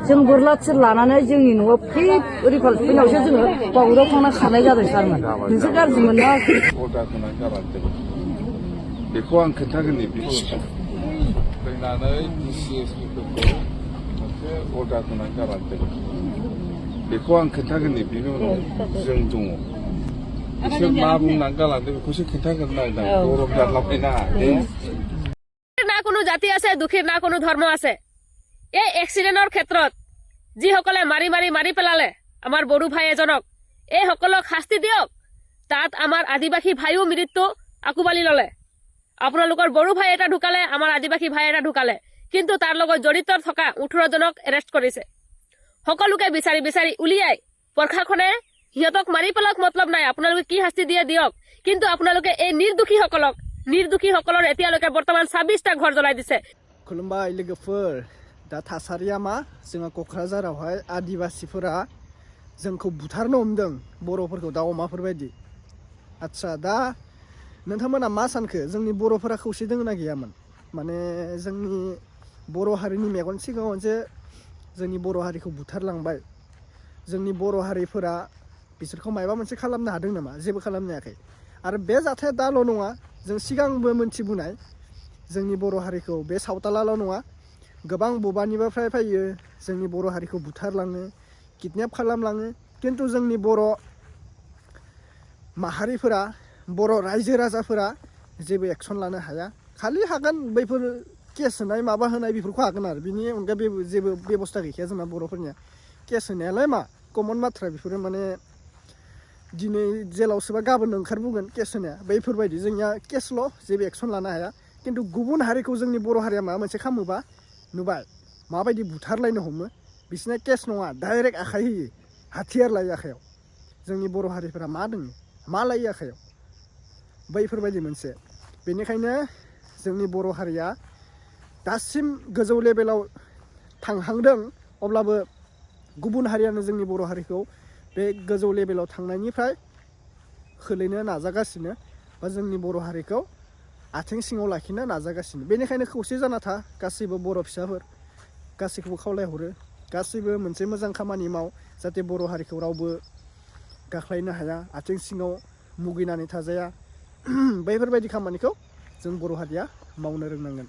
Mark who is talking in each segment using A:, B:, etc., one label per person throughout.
A: जों बोरला थिर लानानै जोंनि न'आव फिट ओरै फैनायावसो जोङो बावुराव थांना खारनाय जादों सारमोन नोंसोर गाज्रि मोनना
B: अर्डार होनानै गालांदों बेखौ आं खोन्थागोन नै फैनानै DCSP-फोरखौ मोनसे अर्डार होनानै गालांदों बेखौ आं खोन्थागोन नै बेनि उनाव जों दङ बिसोर मा बुंनानै गालांदों बेखौसो खोन्थागोन नायदां गरम जालाबाय ना
C: না কোনো জাতি আছে দুখীৰ না কোনো ধৰ্ম আছে এই এক্সিডেণ্টৰ ক্ষেত্ৰত যিসকলে মাৰি মাৰি মাৰি পেলালে আমাৰ বড়ো ভাই এজনক এই সকলক শাস্তি দিয়ক তাত আমাৰ আদিবাসী ভাইও মৃত্যু আকুবালি ললে আপোনালোকৰ বড়ো ভাই এটা ঢুকালে আমাৰ আদিবাসী ভাই এটা ঢুকালে কিন্তু তাৰ লগত জড়িত থকা 18 জনক এৰেষ্ট কৰিছে সকলোকে বিচাৰি বিচাৰি উলিয়াই প্ৰশাসনে সিহঁতক মাৰি পেলাক মতলব নাই আপোনালোকে কি শাস্তি দিয়ে দিয়ক কিন্তু আপোনালোকে এই নিৰ্দোষীসকলৰ এতিয়ালৈকে বৰ্তমান 26টা ঘৰ জ্বলাই দিছে
D: खुलुमबाय लोगोफोर दा थासारिया मा जोंहा क'क्राझारावहाय आदिबासिफोरा जोंखौ बुथारनो हमदों बर'फोरखौ दाउ अमाफोर बायदि आच्छा दा नोंथांमोना मा सानखो जोंनि बर'फोरा खौसे दोङो ना गैयामोन माने जोंनि बर' हारिनि मेगन सिगाङाव जे जोंनि बर' हारिखौ बुथारलांबाय जोंनि बर' हारिफोरा बिसोरखौ मायबा मोनसे खालामनो हादों नामा जेबो खालामनो हायाखै आरो बे जाथाया दाल' नङा जों सिगांबो मोनथिबोनाय जोंनि बर' हारिखौ बे सावतालाल' नङा गोबां बबानिफ्राय फैयो जोंनि बर' हारिखौ बुथारलाङो किडनेप खालामलाङो खिन्थु जोंनि बर' माहारिफोरा बर' रायजो राजाफोरा जेबो एक्सन लानो हाया खालि हागोन बैफोर केस होनाय माबा होनाय बेफोरखौ हागोन आरो बिनि अनगा जेबो बेबस्था गैखाया जोंना बर'फोरनिया केस होनायालाय मा कमन बाथ्रा बेफोरो माने दिनै जेलाव सोबा गाबोन ओंखारबोगोन केस होनाया बैफोरबायदि जोंनिया केसल' जेबो एक्सन लानो हाया खिन्थु गुबुन हारिखौ जोंनि बर' हारिया माबा मोनसे खालामोबा नुबाय माबायदि बुथारलायनो हमो बिसोरना केस नङा डाइरेक्ट आखाइ होयो हाथियार लायो आखायाव जोंनि बर' हारिफोरा मा दङ मा लायो आखायाव बैफोरबायदि मोनसे बेनिखायनो जोंनि बर' हारिया दासिम गोजौ लेभेलाव थांहांदों अब्लाबो गुबुन हारियानो जोंनि बर' हारिखौ बे गोजौ लेभेलाव थांनायनिफ्राय खोलैनो नाजागासिनो बा जोंनि बर' हारिखौ आथिं सिङाव लाखिनो नाजागासिनो बेनिखायनो खौसे जाना था गासैबो बर' फिसाफोर गासैखौबो खावलायहरो गासैबो मोनसे मोजां खामानि माव जाहाथे बर' हारिखौ रावबो गाख्लायनो हाया आथिं सिङाव मुगैनानै थाजाया बैफोरबायदि खामानिखौ जों बर' हारिया मावनो रोंनांगोन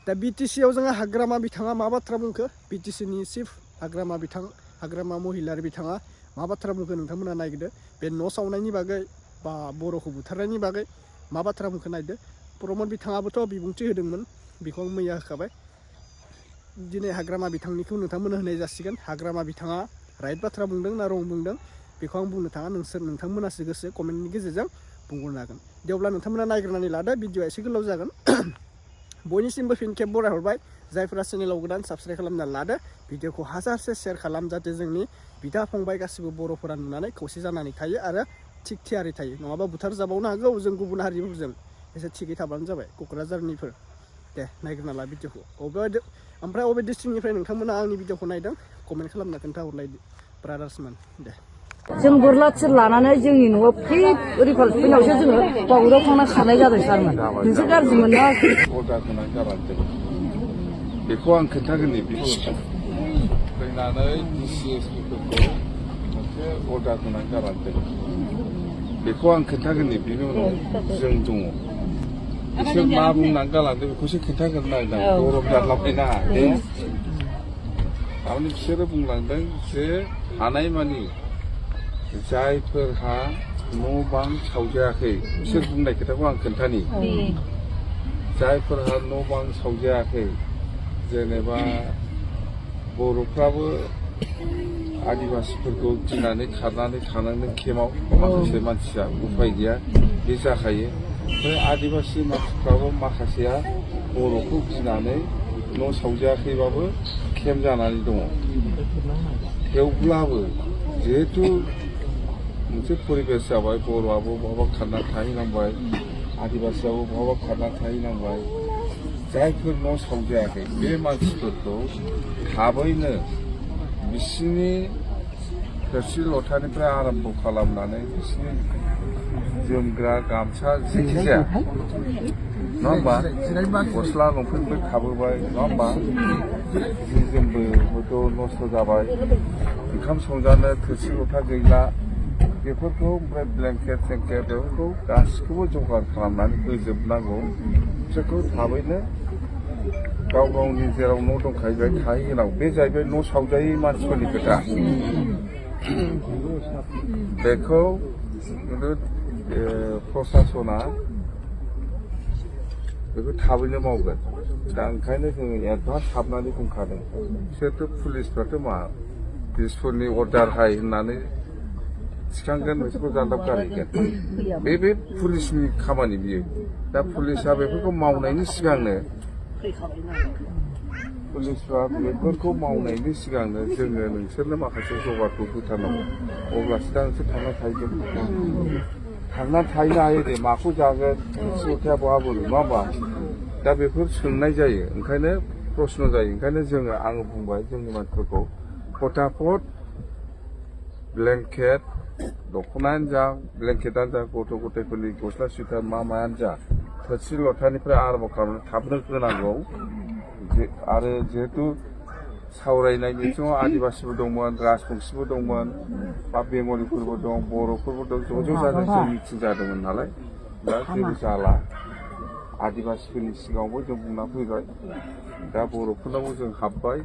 D: दा BTC-आव जोंहा हाग्रामा बिथाङा मा बाथ्रा बुंखो BTC-नि चिफ हाग्रामा महिलारि बिथाङा मा बाथ्रा बुंखो नोंथांमोना नायगिरदो बे न' सावनायनि बागै बा बर'खौ बुथारनायनि बागै मा बाथ्रा बुंखो नायदो प्रमद बिथाङाबोथ' बिबुंथि होदोंमोन बेखौ आं मैया होखाबाय दिनै हाग्रामा बिथांनिखौ नोंथांमोननो होनाय जासिगोन हाग्रामा बिथाङा राइट बाथ्रा बुंदों ना रं बुंदों बेखौ आं बुंनो थाङा नोंथांमोनासो गोसो कमेन्टनि गेजेरजों बुंहरनो हागोन दे अब्ला नोंथांमोना नायग्रोनानै लादो भिडिअआ एसे गोलाव जागोन बयनिसिमबो फिन खेब बरायहरबाय जायफोरा चेनेलाव गोदान साबस्क्राइब खालामना लादो भिडिअखौ हाजारसे शेयार खालाम जाहाथे जोंनि बिदा फंबाय गासिबो बर'फोरा नुनानै खौसे जानानै थायो आरो थिग थियारि थायो नङाबा बुथार जाबावनो हागौ जों गुबुन हारिफोरजों एसे थिगै थाबानो जाबाय क'क्राझारनिफोर दे नायग्रोना ला भिडिअखौ ओमफ्राय अबे डिस्ट्रिक्टनिफ्राय नोंथांमोना आंनि भिडिअखौ नायदों कमेन्ट खालामना खोन्थाहरलायदो ब्रादार्समोन दे
A: जों बोरला थिर लानानै जोंनि न'आव फिट ओरै फैनायावसो जोङो बावुराव थांना खारनाय जादों सारमोन नोंसोर गाज्रि मोनना
B: अर्डार होनानै गालांदों बेखौ आं खोन्थागोन नै फैनानै DCSP-फोरखौ मोनसे अर्डार होनानै गालांदों बेखौ आं खोन्थागोन नै बेनि उनाव जों दङ बिसोर मा बुंनानै गालांदों बेखौसो खोन्थागोन नायदां गरम जालाबाय ना थारमाने बिसोरो बुंलांदों जे हानायमानि जायफोरहा न' बां सावजायाखै बिसोर बुंनाय खोथाखौ आं खोन्थानि जायफोरहा न' बां सावजायाखै जेनेबा बर'फ्राबो आदिबासिफोरखौ गिनानै खारनानै थानांदों केम्पआव माखासे मानसिया उफाय गैया बे जाखायो ओमफ्राय आदिबासि मानसिफ्राबो माखासेया बर'खौ गिनानै न' सावजायाखैबाबो केम्प जानानै दङ थेवब्लाबो जिहेथु मोनसे परिबेस जाबाय बर'आबो बहाबा खारना थाहैनांबाय आदिबासियाबो बहाबा खारना थाहैनांबाय जायफोर न' सावजायाखै बे मानसिफोरखौ थाबैनो बिसिनि थोरसि लथानिफ्राय आरम्भ खालामनानै बिसिनि जोमग्रा गामसा जेखिजाया नङा होमबा गस्ला लंपेन्टबो थाबोबाय नङा होमबा जि जोमबो हयथ' नस्थ' जाबाय ओंखाम संजानो थोरसि लथा गैला बेफोरखौ ओमफ्राय ब्लेंकेट सेंकेट बेफोरखौ गासिखौबो जगार खालामनानै होजोबनांगौ बिसोरखौ थाबैनो गाव गावनि जेराव न' दंखायो बेहाय थाहैहोनांगौ बे जाहैबाय न' सावजायै मानसिफोरनि खोथा बेखौ खिन्थु प्रसासना बेखौ थाबैनो मावगोन दा ओंखायनो जोङो एडभान्स हाबनानै बुंखादों बिसोरथ' पुलिसफ्राथ' मा पुलिसफोरनि अर्डार हाय होननानै थिखांगोन बिसोरखौ जानदाब गारहैगोन बे पुलिसनि खामानि बियो दा पुलिसा बेफोरखौ मावनायनि सिगांनो पुलिसफ्रा बेफोरखौ मावनायनि सिगांनो जोङो नोंसोरनो माखासे जगारखौ होथारनांगौ अब्लासो दा नोंसोर थांना थाहैगोन थांनानै थाहैनो हायो दे माखौ जागोन थोरसि बहा बोरो नङा होमबा दा बेफोर सोंनाय जायो ओंखायनो प्रश्न जायो ओंखायनो जोङो आङो बुंबाय जोंनि मानसिफोरखौ फटाफट ब्लेंकेट दख'नायानो जा ब्लेंकेटानो जा गथ' गथायफोरनि गस्ला सुइटार मायानो जा थोरसि लथानिफ्राय आरम्भ खालामनानै थाबनो होनांगौ आरो जिहेतु सावरायनाय बिथिङाव आदिबासिबो दंमोन राजबंसिबो दंमोन बा बेंगलिफोरबो दं बर'फोरबो दं ज' जानानै जों मिटिं जादोंमोन नालाय दा जेबो जाला आदिबासिफोरनि सिगाङावबो जों बुंना फैबाय दा बर'फोरनावबो जों हाबबाय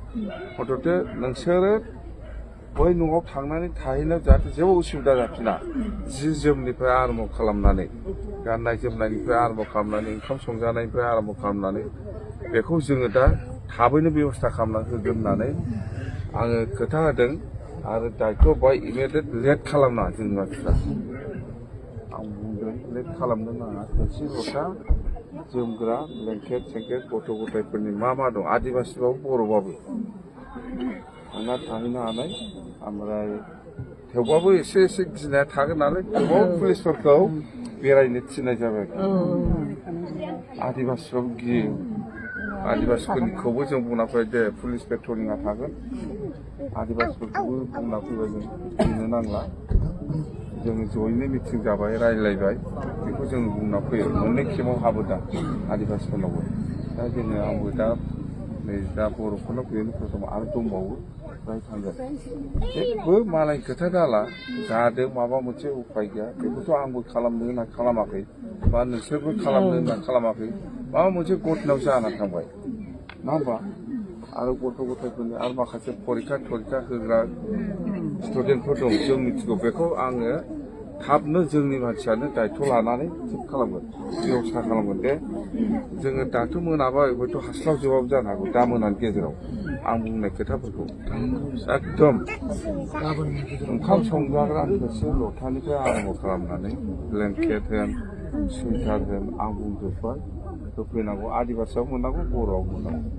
B: हथथे नोंसोरो बै न'आव थांनानै थाहैनायाव जाहाथे जेबो उसुबिदा जाफिना जि जोमनिफ्राय आरम्भ खालामनानै गाननाय जोमनायनिफ्राय आरम्भ खालामनानै ओंखाम संजानायनिफ्राय आरम्भ खालामनानै बेखौ जोङो दा थाबैनो बेबस्था खालामनानै होगोन होननानै आङो खोथा होदों आरो दायथ' बाय इमिडियेट लेट खालामनाङा जोंनि मानसिफ्रा आं बुंदों लेट खालामनो नाङा थोरसि लथा जोमग्रा ब्लेंकेट सेंकेट गथ' गथायफोरनि मा दं आदिबासिबाबो बर'बाबो थांना थाहैनो हानाय ओमफ्राय थेवबाबो एसे गिनाया थागोन नालाय गोबां पुलिसफोरखौ बेरायनो थिननाय जाबाय आदिबासिबाबो गियो आदिबासिफोरखौबो जों बुंना फैबाय दे पुलिस पेट्रलिंआ थागोन आदिबासिफोरखौबो बुंना फैबाय जों गिनो नांला जोङो जयैनो मिटिं जाबाय रायज्लायबाय बेखौ जों बुंना फैयो मोननै खेबाव हाबोदा आदिबासिफोरनावबो दा जोङो आंबो दा नै दा बर'फोरनाव फैयो प्रथम आरो दंबावो फ्राय थांगोन जेबो मालाय खोथा दाला जादों माबा मोनसे उफाय गैया बेखौथ' आंबो खालामनो होनना खालामाखै बा नोंसोरबो खालामनो होनना खालामाखै माबा मोनसे घटनायाव जाना थांबाय नङा होमबा आरो गथ' गथायफोरनि आरो माखासे फरिखा होग्रा स्टुडेन्टफोर दं जों मिथिगौ बेखौ आङो थाबनो जोंनि मानसियानो दायथ' लानानै थिग खालामगोन बेबस्था खालामगोन दे जोङो दाथ' मोनाबाय हयथ' हास्लाबजोबाबो जानो हागौ दा मोनानि गेजेराव आं बुंनाय खोथाफोरखौ एकदम ओंखाम संजाग्रा थोरसि लथानिफ्राय आरम्भ खालामनानै ब्लेंकेट होन सुइटार होन आं बुंजोब्बाय होफैनांगौ आदिबासियाव मोननांगौ बर'आव मोननांगौ